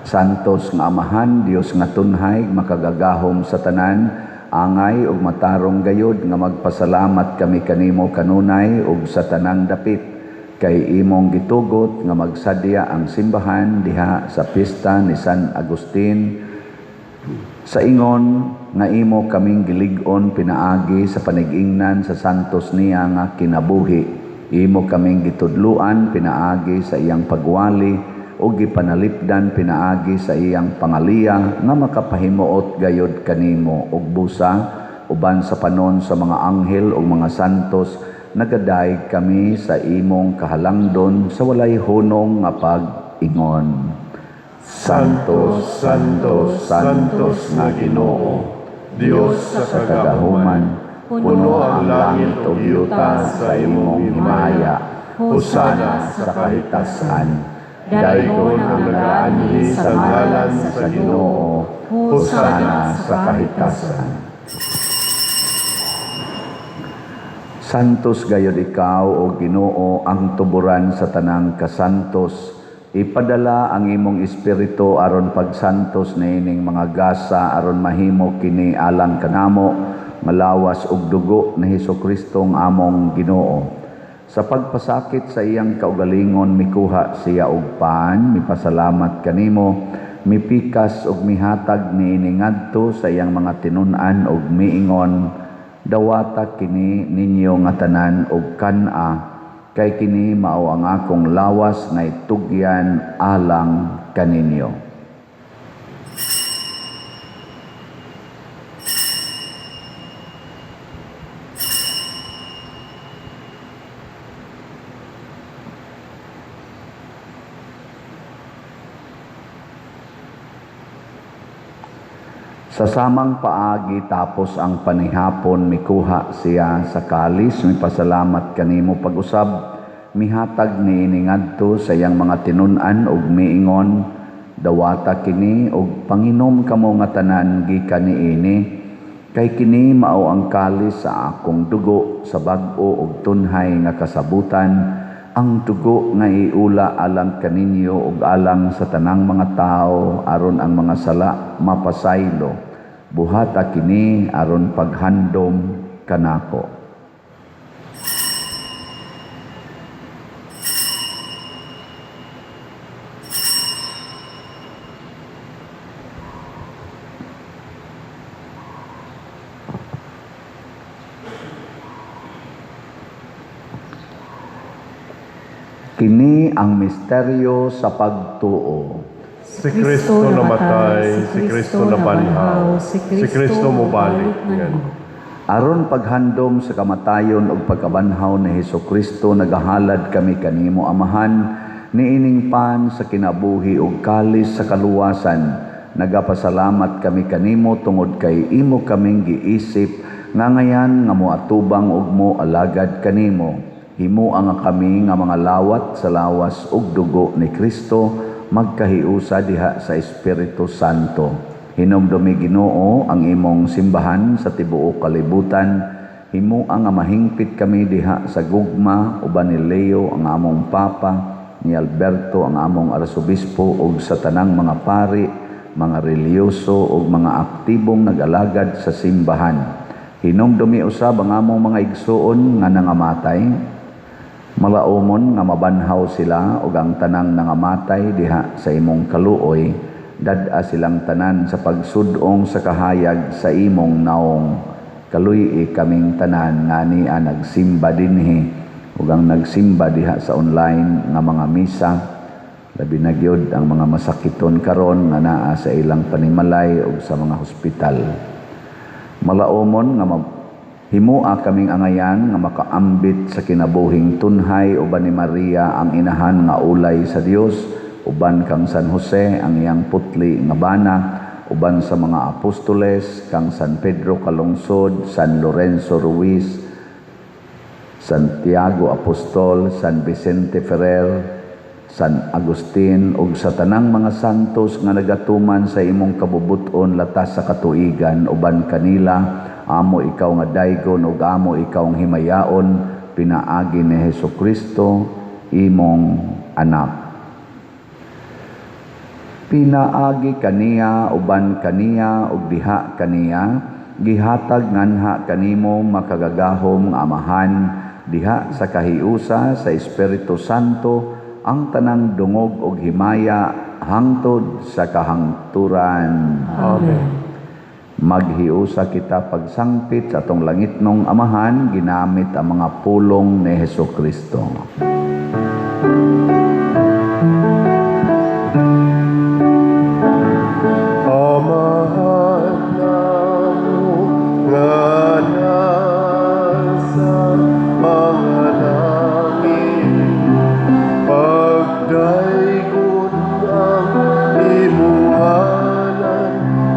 Santos nga Amahan, Dios nga tunhay, makagagahom sa tanan, angay ug matarong gayod nga magpasalamat kami kanimo kanunay ug sa tanang dapit, kay imong gitugot nga magsadya ang simbahan diha sa pista ni San Agustin, sa ingon nga imo kaming gilig-on pinaagi sa panigingnan sa santos niya nga kinabuhi. Imo kaming gitudluan pinaagi sa iyang pagwali o gipanalipdan pinaagi sa iyang pangaliya nga makapahimuot gayod kanimo og busa uban sa panon sa mga anghel ug mga santos, nagadayeg kami sa imong kahalangdon sa walay hunong nga pag-ingon. Santos, Santos, Santos nga Ginoo, Dios sa kagahuman, puno ang langit ug yuta sa imong himaya. Hosana sa kahitasan. Daygon ang nagaanhi sa ngalan sa Ginoo. Hosana sa kahitasan. Santos gayod ikaw, o Ginoo, ang tuburan sa tanang kasantos. Ipadala ang imong espiritu aron pagsantos niining mga gasa aron mahimo kini alang kanamo, malawas ug dugo ni Hesukristo ang among Ginoo. Sa pagpasakit sa iyang kaugalingon, mikuha siya og pan, mipasalamat kanimo, mipikas ug mihatag niini ngadto sa iyang mga tinun-an ug miingon, dawata kini ninyo nga tanan og kan-a, kay kini mao ang akong lawas nga itugyan alang kaninyo. Sa samang paagi tapos ang panihapon, mikuha siya sa kalis, mipasalamat kanimo pag-usab, mihatag niini ngadto sa iyang mga tinun-an ug miingon, dawata kini ug panginom kamo nga tanan gikan niini, kay kini mao ang kalis sa akong dugo sa bag-o ug tunhay nga kasabutan, ang dugo nga iula alang kaninyo ug alang sa tanang mga tawo aron ang mga sala mapasaylo. Buhata kini aron paghandom kanako. Kini ang misteryo sa pagtuo. Si Kristo namatay, si Kristo nabanhaw, si Kristo mobalik nga. Aron paghandom sa kamatayon ug pagkabanhaw ni Hesukristo, nagahalad kami kanimo, Amahan, niining pan sa kinabuhi ug kalis sa kaluwasan. Nagapasalamat kami kanimo tungod kay imo kaming giisip nga ngayan nga moatubang ug moalagad kanimo. Himoa nga kami nga mga lawat sa lawas ug dugo ni Kristo magkahiusa diha sa Espiritu Santo. Hinumdumi, Ginoo, ang imong simbahan sa tibuok kalibutan. Himoa nga mahingpit kami diha sa gugma uban ni Leo ang among Papa, ni Alberto ang among Arsobispo ug sa tanang mga pari, mga relihiyoso ug mga aktibong nag-alagad sa simbahan. Hinumdumi usab ang among mga igsuon nga nangamatay. Malaumon nga mabanhaw sila ug ang tanang nangamatay diha sa imong kaluoy, dad-a silang tanan sa pagsud-ong sa kahayag sa imong naong. Kaluy-i kaming tanan nga ania nagsimba dinhi ug ang nagsimba diha sa online nga mga misa, labi na gyud ang mga masakiton karon nga naa sa ilang panimalay ug sa mga hospital. Malaumon nga himua kaming angayan nga makaambit sa kinabuhing tunhay uban ni Maria ang inahan nga ulay sa Dios, uban kang San Jose ang iyang putli nga bana, uban sa mga apostoles kang San Pedro Calungsod, San Lorenzo Ruiz, Santiago Apostol, San Vicente Ferrer, San Agustin ug sa tanang mga santos nga nagatuman sa imong kabubut-on latas sa katuigan. Uban kanila amo ikaw nga daygon ug amo ikaw ang himayaon pinaagi ni Hesukristo imong anak. Pinaagi kaniya, uban kaniya ug diha kaniya, gihatag nganha kanimo makagagahom nga Amahan diha sa kahiusa sa Espiritu Santo ang tanang dungog ug himaya hangtod sa kahangturan. Amen. Maghiusa kita pagsangpit sa atong langitnong Amahan ginamit ang mga pulong ni Hesukristo. Amahan namo nga nasa mga langit, pagdaygon ang imong ngalan,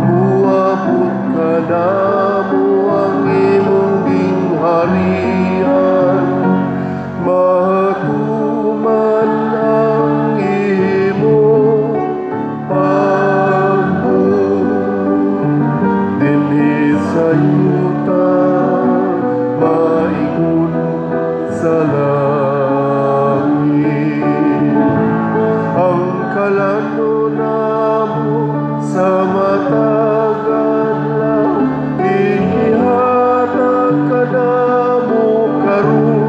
muabot kanamo ang imong gingharian, matuman ang imong pagbuot dinhi sa yuta maingon sa langit. Ang kalan-on namo sa matag adlaw ihatag kanamo karong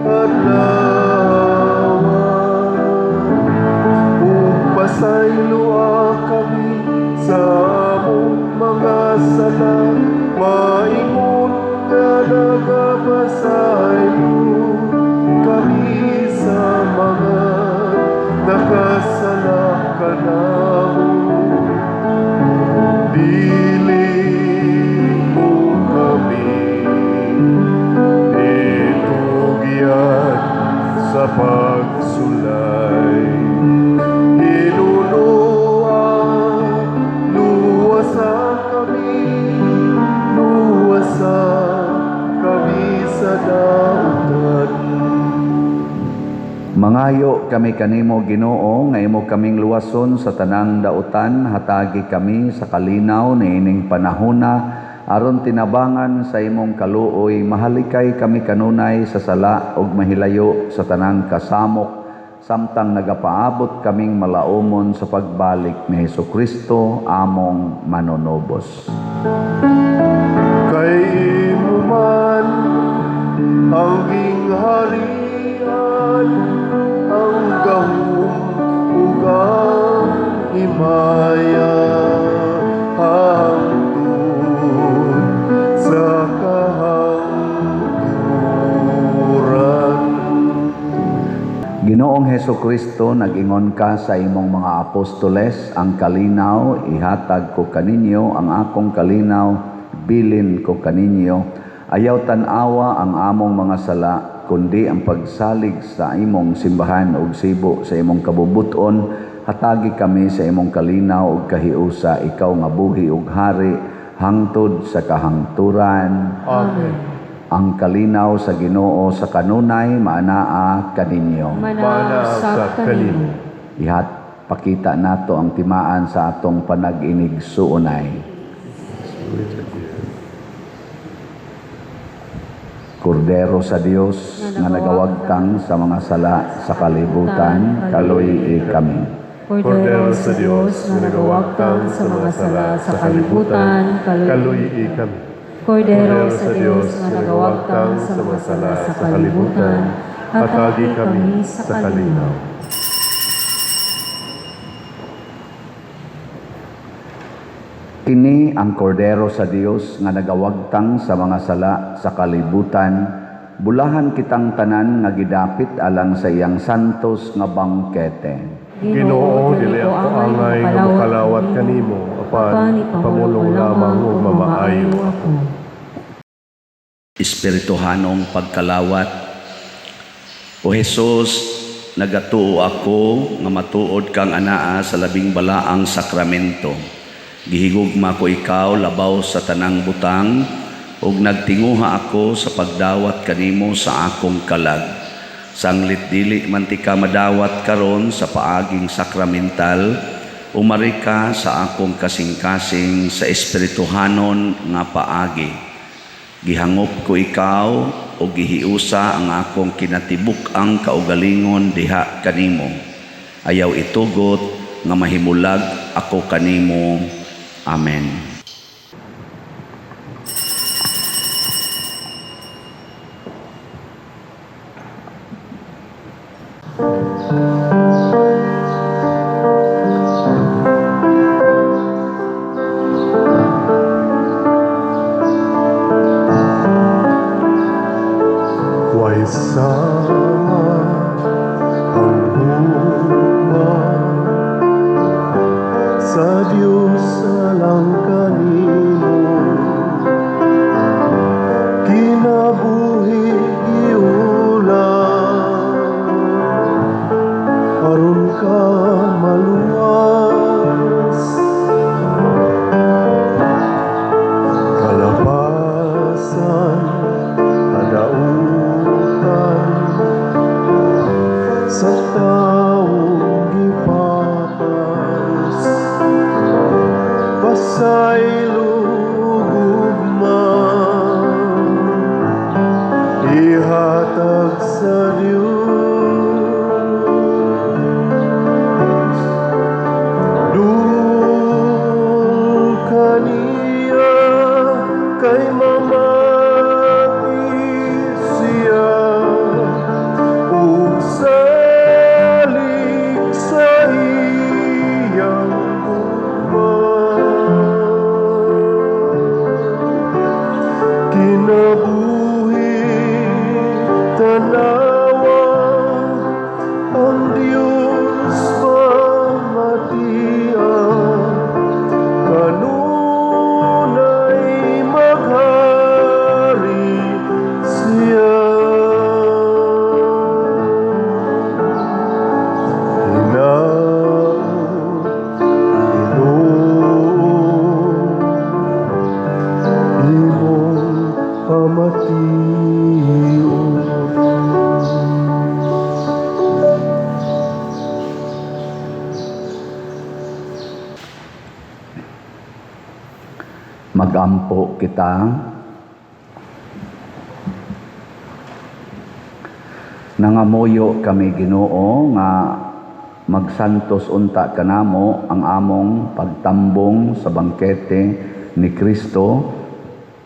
adlaw. Ug pasayloa kami sa among mga sala, maingon nga nagapasaylo kami sa mga nakasala kanamo. Dili mo kami itugyan sa pagsulay. Hinunoa, luwasa kami, luwasa kami sa dautan. Mangayo kami kanimo, Ginoo, nga imo kaming luwason sa tanang dautan. Hatagi kami sa kalinaw niining panahona aron tinabangan sa imong kaluoy mahalikay kami kanunay sa sala ug mahilayo sa tanang kasamok samtang nagapaabot kaming malaumon sa pagbalik ni Hesukristo among manunubos. Kay imo man ang gingharian, ang gahom ug ang himaya hangtod sa kahangturan. Ginoong Hesukristo, nag-ingon ka sa imong mga apostoles, "Ang kalinaw ihatag ko kaninyo, ang akong kalinaw bilin ko kaninyo. Ayaw tan-awa ang among mga sala, kundi ang pagsalig sa imong simbahan ug sibo sa imong kabubuton. Hatagi kami sa imong kalinaw ug kahiusa, ikaw nga buhi ug hari hangtod sa kahangturan." Amen. Ang kalinaw sa Ginoo sa kanunay maanaa kaninyo. Manaa usab kanimo. Ihat pakita nato ang timaan sa atong panag-inigsuonay. Kordero sa Dios nga nagawagtang sa mga sala sa kalibutan, kaluy-i kami. Kordero sa Dios nga nagawagtang sa mga sala sa kalibutan, kaluy-i kami. Kordero sa Dios nga nagawagtang sa mga sala sa kalibutan, Hatagi kami sa kalinaw. Kini ang kordero sa Dios nga nagawagtang sa mga sala sa kalibutan. Bulahan kitang tanan nga gidapit alang sa iyang santos nga bangkete. Ginoo, dili ako angay nga mokalawat kanimo, apan pamulong lamang ug mamaayo ako. Espirituhanong pagkalawat. O Hesus, nagatuo ako nga matuod kang anaa sa labing balaang sakramento. Gihigugma ko ikaw labaw sa tanang butang ug nagtinguha ako sa pagdawat kanimo sa akong kalag. Sanglit dili man ti ka madawat karon sa paaging sakramental, umari ka sa akong kasing-kasing sa espirituhanon nga paagi. Gihangop ko ikaw o gihiusa ang akong kinatibuk-ang kaugalingon diha kanimo. Ayaw itugot nga mahimulag ako kanimo. Amen. Way sama ang hugma sa Dios alang kanimo, kinabuhi giulam aron ka maluwas, kalapasan kadautan sa taong gipapas, pasaylo ug gugma ihatag sa Dios. Dul kaniya kay mamati siya ug salig sa iyang gugma. Kinabuhi tanawa ang Diyos pamatian, kanunay maghari siya. Hinaot, Ginoo, imong pamation. Magampo kita. Nangamuyo kami, Ginoo, nga magsantos unta kanamo ang among pagtambong sa bangkete ni Kristo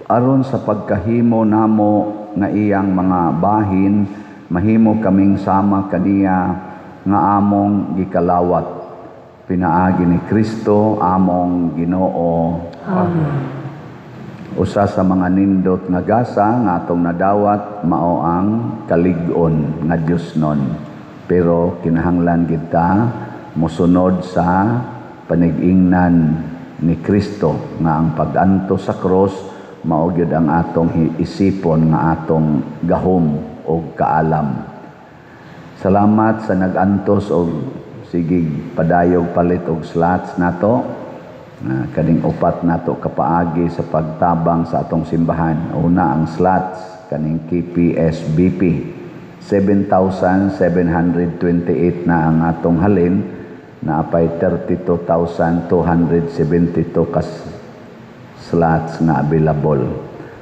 aron sa pagkahimo namo nga iyang mga bahin mahimo kaming sama kaniya nga among gikalawat pinaagi ni Kristo among Ginoo. Amen. Usa sa mga nindot nga gasa nga atong nadawat mao ang kalig-on nga Diosnon. Pero kinahanglan kita mosunod sa panigingnan ni Kristo nga ang pag-antos sa cross mao gyud ang atong isipon nga atong gahom og kaalam. Salamat sa nag-antos og sigig padayog palit og slots nato. Kaning upat nato kapaagi sa pagtabang sa atong simbahan. Una ang slots kaning KPSBP 7,728 na ang atong halin, naapay 32,272 kas slots nga available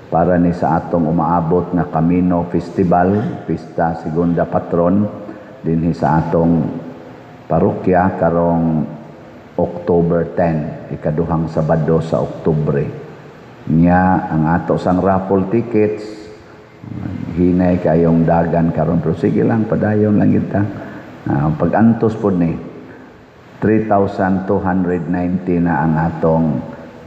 para ni sa atong umaabot nga Camino Festival, Pista Segunda Patron dinhi sa atong parokya karong October 10, ikaduhang Sabado sa Oktubre. Nya ang ato sang raffle tickets Hinay kayong dagan karon, pero sige lang, padayon lang kita. Pag-antos pod ni 3,290 na ang atong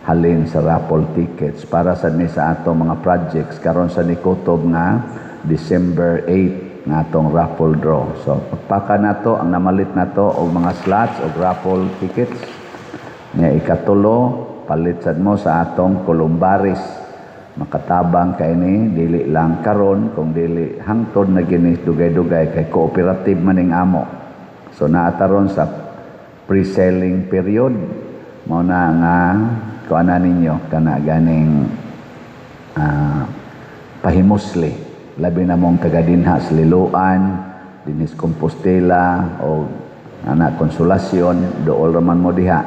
halin sa raffle tickets para sa ni sa atong mga projects karon sa nikutob nga December 8 nga atong raffle draw. So pagpaka nato ang namalit nato og mga slots og raffle tickets. Nya ikatulo, palit sad mo sa atong columbaris. Makatabang kay ni dili lang karon kung dili hangtod na gini dugay-dugay kay cooperative man ning amo. So naa taron sa pre-selling period, mao na nga kuana ninyo kana ganing pahimusli, labi na mong taga dinha sa Liloan, dinhis Compostela o ana Konsolasyon, dool raman mo diha.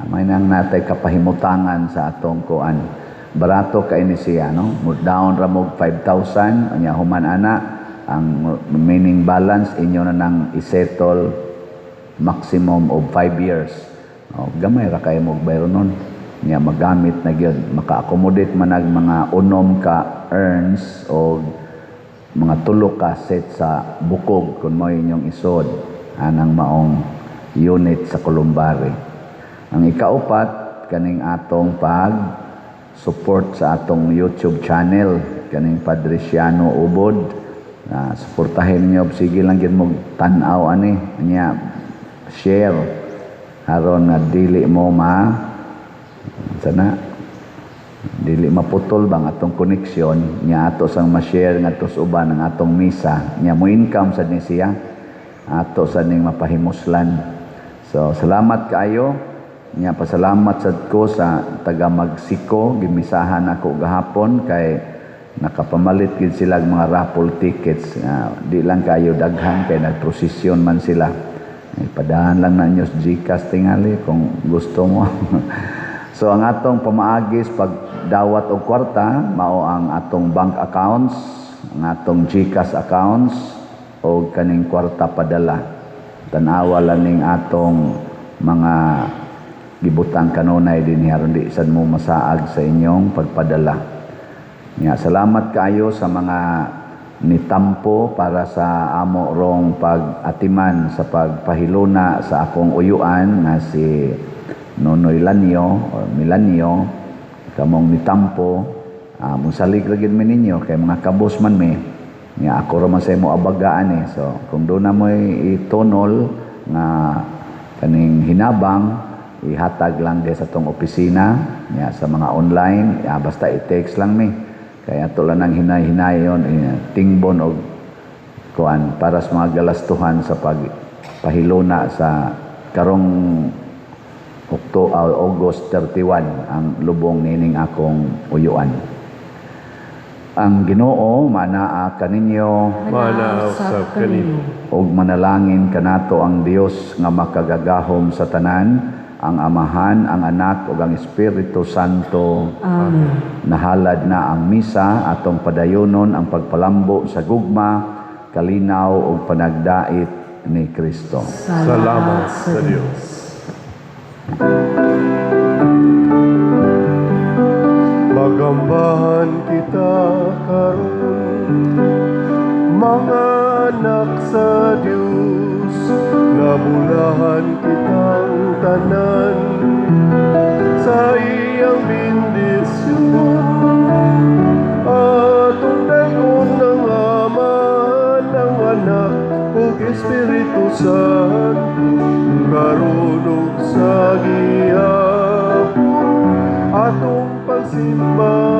May nang natay kapahimutangan sa atong kuan. Barato kay ni siya, no? Mo down ra mo 5,000, unya human ana ang remaining balance inyo na nang isettle maximum of 5 years. O, gamay ra kay mo bayro nun. Nya magamit na gyud, maka-accommodate man ang mga 6 ka urns o mga 3 ka set sa bukog kung mo inyong isod anang maong unit sa columbary. Ang ikaupat, kaning atong pag support sa atong YouTube channel, kaning Padriciano Ubod. Suportahin niyo, sige lang gyud mo tan-aw ani, nya share aron nga dili mo ma sana dili maputol bang atong koneksyon nya ato sang ma-share ngadto sa uban ang atong misa, nya mo income sad ni siya, ato sad ning mapahimuslan. So salamat kaayo. Nya pasalamat sad ko sa taga Magsiko, gimisahan ako gahapon kay nakapamalit gid sila og mga raffle tickets. Di lang kayo daghan kay nagprosesyon man sila. Padahan lang na inyo sa GCash tingali kung gusto mo. So ang atong pamaagis pagdawat og kwarta mao ang atong bank accounts, ang atong GCash accounts o kaning kwarta padala. Tan-awa lang ning atong mga gibutang kanunay dinhi aron di sad mo masaag sa inyong pagpadala. Nga salamat kaayo sa mga nitampo para sa amo rong pag-atiman sa pagpahiluna sa akong uyuan nga si Nonoy Lanyo or Milanyo. Kamong nitampo, musalig ra gid mi ninyo kay mga kabos man mi. Nga ako ra man sa imo abagaan eh. So kung doon na mo'y itunol nga kaning hinabang, ihatag lang di sa tong opisina nya sa mga online ya, basta i-text lang mi kaya ato lang ang hinay-hinayon, tingbon og kuan para sa mga galastuhan sa pagpahiluna sa karong August 31 ang lubong nining akong uyuan. Ang Ginoo manaa kaninyo. Manaa usab kanimo. Ug manalangin kanato ang Dios nga makagagahom sa tanan, ang Amahan, ang Anak ug ang Espiritu Santo. Amen. Nahalad na ang misa, atong padayonon ang pagpalambo sa gugma, kalinaw ug panagdait ni Kristo. Salamat sa Dios. Magambahan kita karon, mga anak sa Dios, nabulahan kitang tanan sa iyang bendisyon. Atong daygon ng Ama, ng Anak, ug Espiritu Santo, karon ug sa gihapon, atong pagsimba.